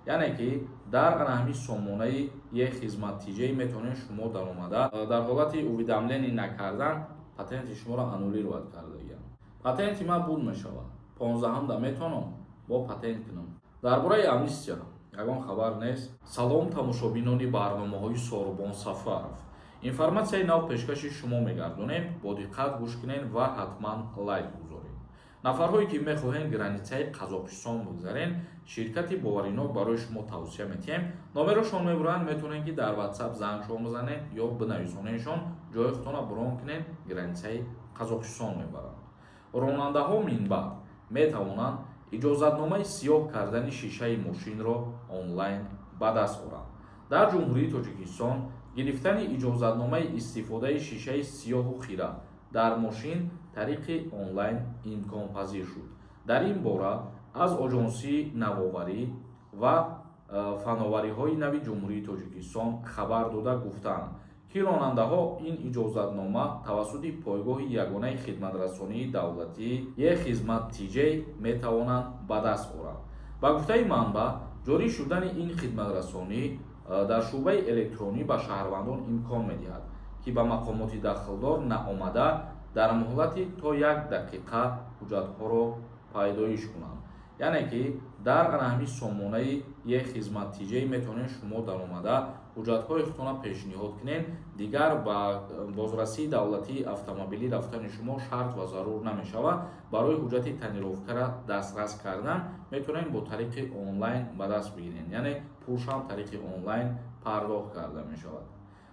Яъне ки дар ана ҳамин сомонаи е-хизмат TJ метавонед шумо даромада, дар ҳолати уведомление накардан патенти шуморо аннулировать кардагиям. Патенти ман буд мешавад 15-ҳамда, метавонам бо патент кунам? Дар бораи амнистия ягон хабар нест. Салом, тамошобинони барномаҳои Сорубон Сафаров! Информатсияи нав пешкаши шумо мегардонем. Бо диққат гӯш кунед ва ҳатман лайк гузоред. Нафарҳое ки мехоҳед границаи Қазоқистон бигзарен, ширкати боваринок барои шумо тавсия метиҳем. Номерошон мебуранд, метавонед, ки дар Ватсап зангшон бизанед ё бинависонедшон, ҷои худтона брон кунед, границаи Қазоқистон мебаранд. Ронандаҳо минбаъд метавонанд иҷозатномаи сиёҳ кардани шишаи мошинро онлайн ба даст оранд. Дар Ҷумҳурии Тоҷикистон гирифтани иҷозатномаи истифодаи шишаи сиёҳу хира дар мошин тариқи онлайн имконпазир шуд. Дар ин бора аз Оҷонсии навоварӣ ва фановариҳои нави Ҷумҳурии Тоҷикистон хабар дода, гуфтанд, ки ронандаҳо ин иҷозатнома тавассути пойгоҳи ягонаи хидматрасонии давлатӣ е-хизмат TJ метавонанд ба даст оранд. Ба гуфтаи манбаъ, ҷорӣ шудани ин хидматрасонӣ дар шӯъбаи электронӣ ба шаҳрвандон имкон медиҳад, ки ба мақомоти дахлдор наомада, дар муҳлати то як дақиқа ҳуҷҷатҳоро пайдоиш кунанд. Яъне ки дар ана ҳамин сомонаи е-хизмат TJ метавонед шумо даромада, ҳуҷҷатҳои худтона пешниҳод кунед. Дигар ба бозрасии давлатии автомобилӣ рафтани шумо шарт ва зарур намешавад. Барои ҳуҷҷати тонировкара дастрас кардан метавонед бо тариқи онлайн ба даст бигиред, яъне пулшам тариқи онлайн пардохт карда мешавад.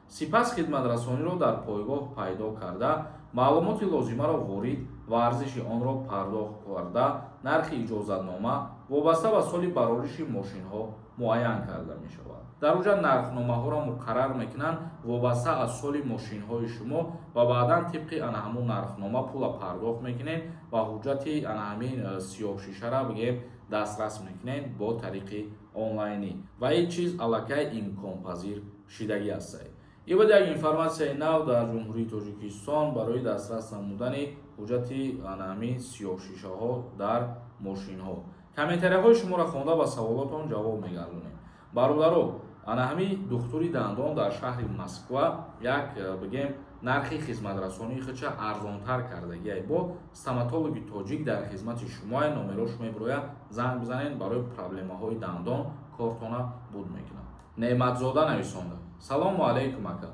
Сипас хидматрасониро дар пойгоҳ пайдо карда, маълумоти лозимаро ворид ва арзиши онро пардохт карда, нархи иҷозатнома вобаста ба соли барориши мошинҳо муайян карда мешавад. Дар уҷа нархномаҳоро муқаррар мекунанд вобаста аз соли мошинҳои шумо ва баъдан тибқи ана ҳамун нархнома пула пардохт мекунед ва ҳуҷҷати ана ҳамин сиёҳшишара, бигем, дастрас мекунед бо тариқи онлайнӣ. Ва ин чиз аллакай имконпазир шидагӣ ҳастад. Ин буд як информатсияи нав дар Ҷумҳурии Тоҷикистон барои дастрас намудани ҳуҷҷати ана ҳамин сиёҳшишаҳо дар мошинҳо. Комментарияҳои шуморо хонда, ба саволотон ҷавоб мегардонем. Бародаро, ана ҳамин духтури дандон дар шаҳри Москва як, бигем, нархи хизматрасонии худша арзонтар кардагиай. Бо стоматологи тоҷик дар хизмати шумоа. Номерош мебирояд, занг бизанед, барои проблемаҳои дандон кортона буд мекунад. Неъматзода нависонда: «Салому алайкум, ака,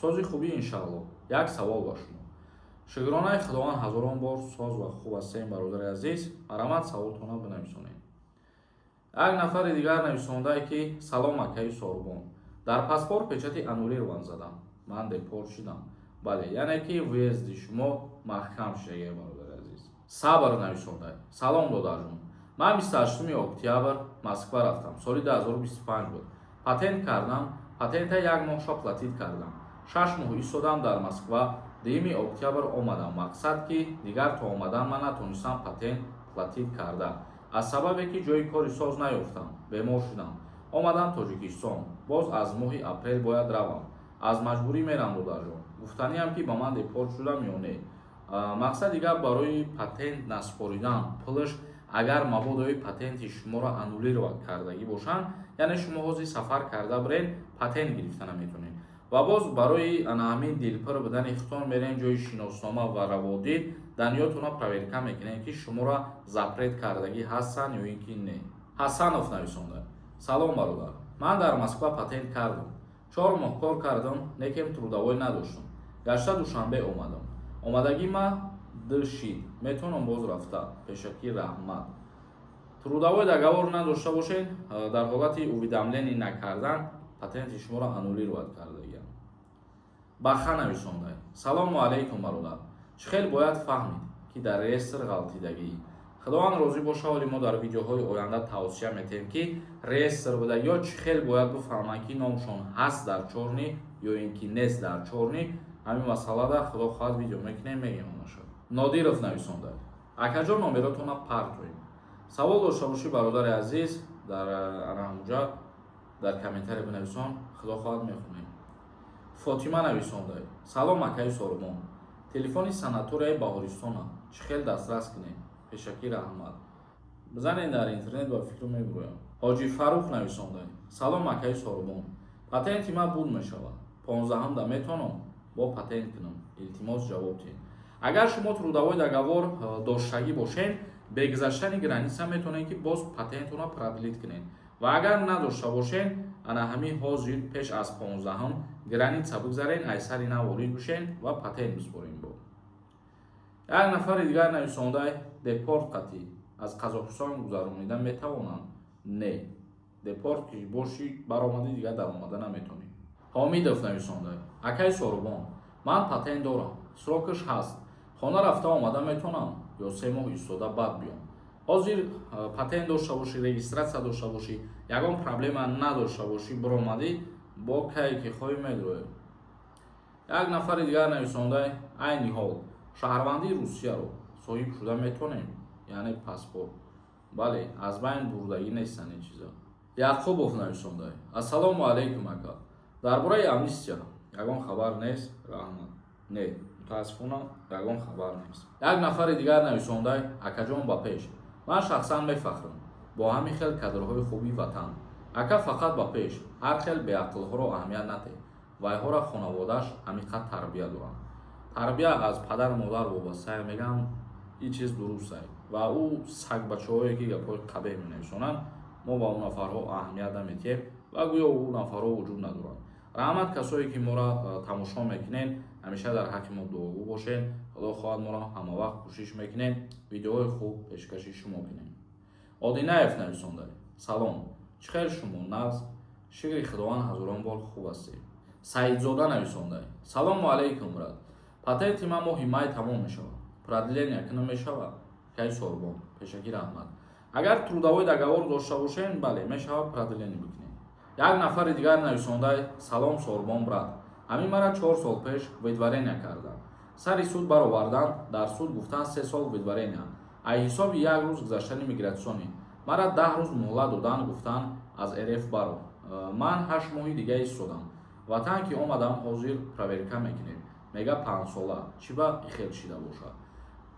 сози хубӣ, иншаалло. Як савол ба шумо». Шукронаи Худованд, ҳазорон бор соз ва хуб ҳастем, бародари азиз. Марҳамат, саволтона бинависонед. Як нафари дигар нависондае, ки: «Салом, акаи Сорбон, дар паспорт печати аннулирован задам, ман депорт шудам?» Бале, яъне ки въезди шумо маҳкам шудагия, бародари азиз. Сабр нависонда: «Салом, додарҷон, ман 28 октябр Москва рафтам, соли 2025 буд. Патент кардам, патента як моҳша платить кардам, 6 моҳ истодам дар Москва. 2 октябр омадам. Мақсад, ки дигар то омадан ман натонистам патент платить карда, аз сабабе ки ҷои кори соз наёфтам, бемор шудам, омадам Тоҷикистон. Боз аз моҳи апрел бояд равам, аз маҷбурӣ мерам. Додарҷон, гуфтаниам, ки ба ман депорт шудам ё не?» Мақсади гап, барои патент наспоридан пулш, агар мабодои патенти шуморо аннулировать кардагӣ бошанд, яъне шумо ҳозир сафар карда биред, патент гирифта наметонед. Ва боз барои ана ҳамин дилпур будани худтон мерем ҷои шиноснома ва раводид, данныетона проверка мекунем, ки шуморо запрет кардагӣ ҳастанд ё ин ки не. Ҳасанов нависонда: «Салом, бародар, ман дар Москва патент кардам, 4 моҳ кор кардам, лекин трудовой надоштам. Гашта Душанбе омадам, омадагӣ ма д шид, метавонам боз рафта? Пешакӣ раҳмат». Трудовой договор надошта бошед, дар ҳолати уведомление накардан патенти шуморо аннулировать кардагиам. Баха нависонда: «Салому алайкум, бародар, чӣ хел бояд фаҳмид, ки дар реестр ғалтидагӣ?» Худованд розӣ боша. Ҳоли мо дар видеоҳои оянда тавсия метиҳем, ки реестр буда ё чӣ хел бояд бифаҳманд, ки номшон ҳаст дар чёрный ё ин ки нест дар чёрный. Ҳамин масъалада, Худо хоҳад, видео мекунем, мегем онаша. Нодиров нависонда: «Акаҷон, номеротона партоем». Савол дошта бошӣ, бародари азиз, дар ана ҳамуҷа дар комментария бинависон, Худо хоҳад, мехонем. Фотима нависонда: «Салом, акаи Сорбон, телефони санаторияи Баҳористона чӣ хел дастрас кунем? Пешакӣ раҳмат». Бизанед дар интернет, ба фикру мебироям. Ҳоҷи Фарух нависонда: «Салом, акаи Сорубон, патенти ман буд мешавад, 15-ҳамда метавонам бо патент кунам? Илтимос, ҷавоб диҳед». Агар шумо трудовой договор доштагӣ бошед, бе гузаштани граница метавонед, ки боз патентона продлить кунед. Ва агар надошта бошед, ана ҳамин ҳозир пеш аз 15-ҳам граница бигзарен, ай сари нав ворид бишен ва патент бисупорем. Бо як нафари дигар нависонда: «Депорт қатӣ аз Қазоқистон гузаронида метавонанд?» Не, депорт ки бошӣ, баромадӣ, дигар даромада наметавонӣ. Ҳомидов нависонда: «Акаи Сорубон, ман патент дорам, срок аш ҳаст, хона рафта омада метавонам ё 3 моҳ истода баъд биём?» Ҳозир патент дошта бошӣ, регистрация дошта бошӣ, ягон проблема надошта бошӣ, биромадӣ, бо кае ки хоҳӣ медроӣ. Як нафари дигар нависонда: «Айни ҳол шаҳрвандии Русияро соҳиб шуда метавонем, яъне паспорт?» Бале, аз байн бурдагӣ нестанд ин чиза. Яқубов нависонда: «Ассалому алайкум, ака, дар бораи амнистия ягон хабар нест? Раҳмат». Не, мутаассифона, ягон хабар нест. Як нафари дигар нависонда: «Акаҷон, ба пеш! Ман шахсан мефахрам бо ҳамин хел кадрҳои хуби ватан. Ака, фақат ба пеш, ҳар хел беақлҳоро аҳамият натеҳ, вайҳоро хонаводааш ҳамин қад тарбия доранд». Тарбия аз падару модар вобастае, мегӯям, ин чиз дурустае. Ва ӯ сагбачаҳое, ки гапҳои қабеҳ менависонанд, мо ба он нафарҳо аҳамият наметиҳем ва гӯё ӯ нафарҳо вуҷуд надоранд. Раҳмат, касое ки моро тамошо мекунед, ҳамеша дар ҳаққи мо дуогӯ бошед. Худо хоҳад, моро ҳамавақт кӯшиш мекунем, видеоҳои хуб пешкаши шумо кунем. Одинаев нависонда: «Салом, чӣ хел шумо, нағз? Шукри Худованд, ҳазорон бор хуб ҳастед». Саидзода нависонда: «Салому алайкум, брат, патенти ман моҳи май тамом мешавад, продление кунам мешавад? Акаи Сорбон, пешакӣ раҳмат». Агар трудовой договор дошта бошем, бале, мешавад продление бикунем. Як нафари дигар нависонда: «Салом, Сорбон брат, ҳамин мара 4 сол пеш выдворение карданд, сари суд бароварданд, дар суд гуфтанд 3 сол выдворение ай ҳисоби як рӯз гузаштани миграционный. Мара 10 рӯз муҳлат доданд, гуфтанд аз РФ баро. Ман 8 моҳи дига истодам, ватан ки омадам, ҳозир проверка мекунем, мега 5 сола. Чӣ ба ихел шида бошад?»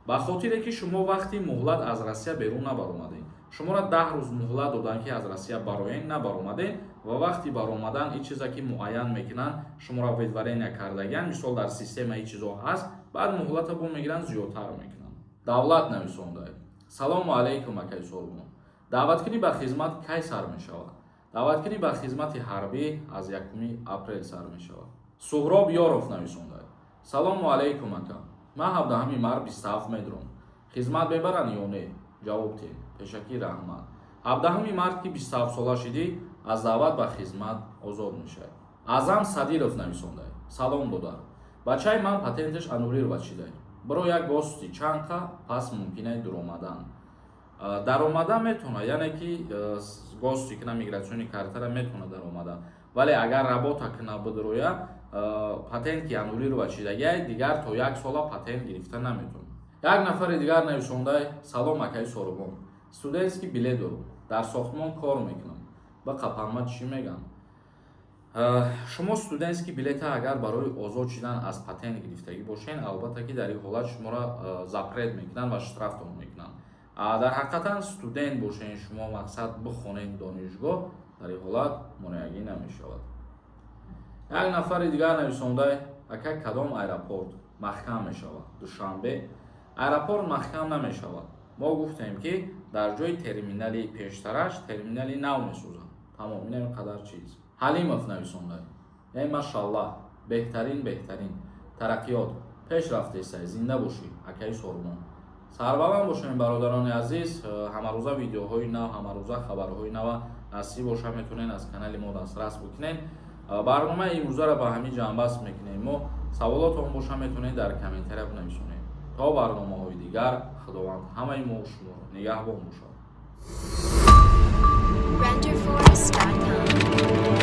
Ба хотире ки шумо вақти муҳлат аз Россия берун набаромадед. Шуморо 10 рӯз муҳлат доданд, ки аз Россия бароен, набаромадед. Ва вақти баромадан ин чизе ки муайян мекунанд, шуморо выдворение кардагиан, мисол, дар система ин чизо ҳаст, баъд муҳлата бо мегиранд, зиёдтар мекунанд. Давлат нависонда: «Салому алайкум, акаи Сорбон, даъваткунӣ ба хизмат кай сар мешавад?» Даъваткунӣ ба хизмати ҳарбӣ аз 1 апрел сар мешавад. Суҳроб Ёров нависонда: «Салому алайкум, ака, ман 17 март 27 медурам, хизмат мебаранд ё не? Ҷавоб диҳед, пешакӣ раҳмат». 17 март ки 27 сола шидӣ, аз даъват ба хизмат озод мешавед. Аъзам Садиров нависонда: «Салом, додар, бачаи ман патенташ аннулировать шида, биро як гости чанд қа пас мумкинаи дуромадан?» Даромада метавонад, яъне ки гости кина, миграционный картара метавонад даромада, вале агар работа кина бидроя, патент ки аннулировать шидагиай, дигар то як сола патент гирифта наметавонад. Як нафари дигар нависонда: «Салом, акаи Сорубон, студентский билет дорум, дар сохтмон кор мекунам, ба қапанма чӣ мегӯянд?» Шумо студентский билета агар барои озод шудан аз патент гирифтагӣ бошед, албатта ки дар ин ҳолат шуморо запрет мекунанд ва штрафтон мекунанд. Дар ҳақиқатан студент бошед шумо, мақсад бихонед донишгоҳ, дар ин ҳолат монеагӣ намешавад. Як нафари дигар нависонда: «Ака, кадом аэропорт маҳкам мешавад?» Душанбе аэропорт маҳкам намешавад. Мо гуфтем, ки дар ҷои терминали пештараш терминали нав месозанд, тамом, инам қадар чиз. Ҳалимов нависонда: «Эй, машаллаҳ, беҳтарин, беҳтарин тараққиёт, пеш рафтесай, зинда бошӣ, акаи Сорбон». Сарбаланд бошем, бародарони азиз. Ҳамарӯза видеоҳои нав, ҳамарӯза хабарҳои нава насиб боша, метавонед аз канали мо дастрас бикунед. Барномаи имрӯзаро ба ҳамин ҷамъбаст мекунем мо. Саволотон боша, метавонед дар комментария бинависонед. То барномаҳои дигар, Худованд ҳамаи мо шуморо нигаҳбон бошад. Renderforest.com.